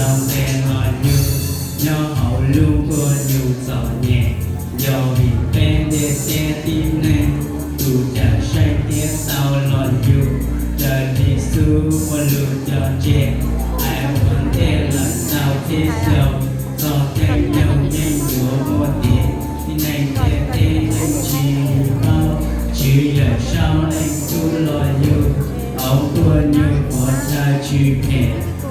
Nqes los yug nyob hauv lub nkuaj nyuj txom nyem, yog vim peb ntiaj teb tib neeg, tus Cawmseej thiaj tau los yug raws li xub muaj lus cog tseg. Hais ua ntej lawm ntau txhiab xyoo, txoj kev nyoog yeej yuav muaj tiag, tib neeg ntiaj teb yeej tsis paub, Tswv Yawm Saub Leej Tub los yug hauv nkuaj nyuj qhov chaw tshwm phem,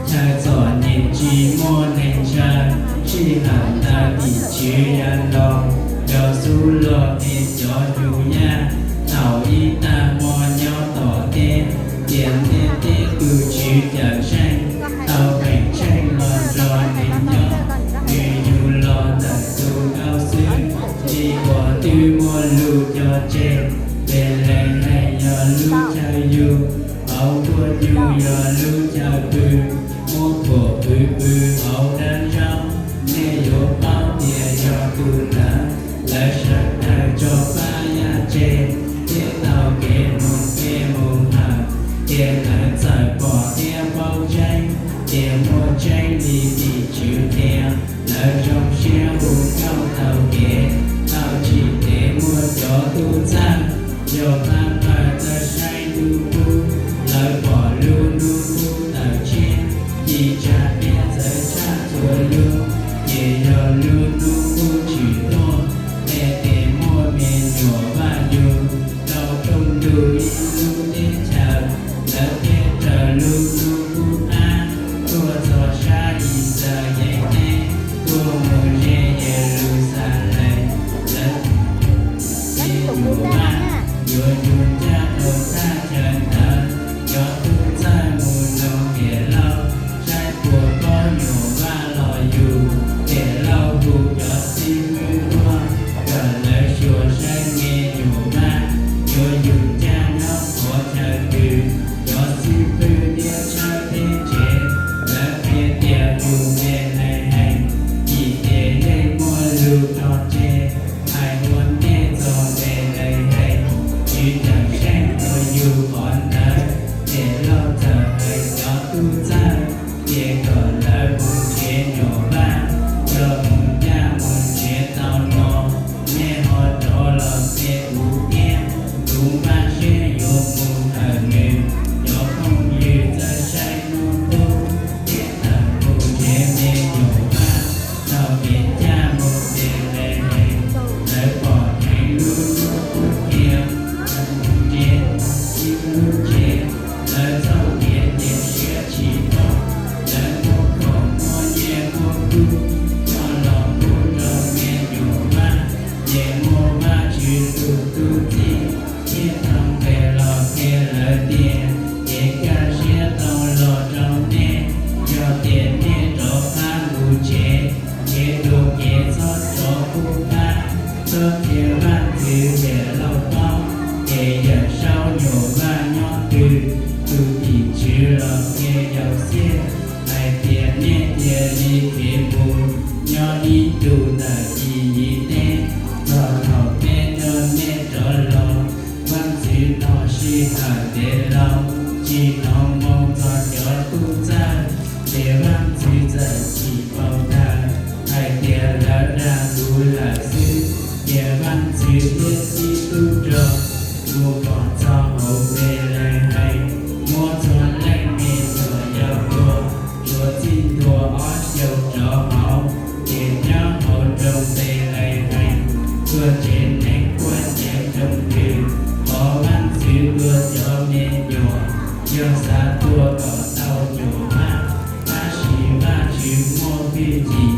chaw txom nyem tsis muaj neeg ntshaw. Sij hawm ntawd tim tswv yawg los, cov xub loj thiab cov yug yaj, thaum ib tag hmo nyob tom teb, tias ntiaj teb tus Tswv Cawmseej tau pheem tsheej los nrog neeg nyob. Nws yug los ntawm tus nkauj xwb, li uas twb muaj lus cog tseg. Npelehees yog lub chaw yug, hauv nkuaj nyuj yog lub chaw pw, muab phuam pw pw hauv dab ntsaub, nej yuav paub tias yog tus ntawd. Lawv sawv daws tso pab yaj tseg, thiab taug kev mus pem mus hawm, ces lawv txawm pom thiab paub tseeb tias muaj tseeb li tim tswv qhia. Lawv zoo siab hu nkauj taug kev, tau tsim kev muaj cov tub txawj, yog pab pawg txawj saib hnub qub. Lawv pom lub hnub qub tawm tshiab, ci tsa tiab txawv tshaj txhua lub, ces yog lub hnub qub tsim tuaj, tej tes muaj me nyuam vaj yug rau rooj ntuj ib lub teb chaws. Lawv thiaj raws lub hnub qub qab tuaj txog sab Yixalayees teb, tuaj mus ze Yeluxalees. Lawv me nyuam vaj yuav yug ncaj rau thaj chaw ntawd. Cov tub txawj mus nrog Tiam Lauj saib puas paub nyuam vaj los yug. Tiam Lauj hu cov xib hwb tuaj kom lawv xyuas saib me nyuam vaj yuav yug ncaj nyob qhov chaw twg. Cov xib hwb thiaj tshawb teb tsev, lawv qhia tias yug Npelehees, vim tias yeej muaj lus cog tseg hais ua ntej txog Npelehees, Tswv Cawmseej tuaj yug qhov ntawd. Tiam Lauj txawm hais cov tub txawj tias kom lawv mus nrhiav nyuam vaj, yog mus ncaj mus nrhiav tau no, nej ho rov los qhia kuv thiab, kuv npaj siab yuav mus hawm nws. Cov phooj ywg txawj saib hnub qub thiab tawm mus nrhiav me nyuam vaj. Thaum kev ncaj mus Npelehees, lawv pom dheev lub hnub qub qhia, nres ib lub tsev. Lawv txoj kev cia siab tsis paub, lawv muab khoom muab nyiaj muab kub coj los pub rau me nyuam vaj. Ces muaj Vajtswv tus tub txib thiaj tau nqes los qhia lawv tias, kev kaj siab tau los rau nej, yog tias nej rov qab mus tsev, kev dua kev txhob rov qub qab. Txhob qhia vaj ntxwv Tiam Lauj paub, ces Yawm Saub nyuam vaj nyob twg. Tus tim tswv los qhia Yauxiaj hais tias, nej cia li khiav mus nyob ib ntus ntawm Iyiv teb, txog thaum peb coj nej rov los. Vaj ntxwv tos sij hawm ntev loo tsis hnov moo txog cov tub txawj, ces vaj ntxwv txawm chim npaum ntawd hais tias lawv dag kuv lawm xwb. Ces vaj ntxwv thiaj txib tub rog mus kom txog hauv Npelehees, muab txhua leej me nyuam yaus tua, tsuav txij ntua ob xyoos rov hauv. Ces nyob hauv nroog Npelehees, tuag tsev neeg quaj ncees nroog twg, qhov vaj ntxwv tua cov me nyuam, yog xav tua kom tau nyuam vaj. Tab sis Vajtswv muaj hwj chim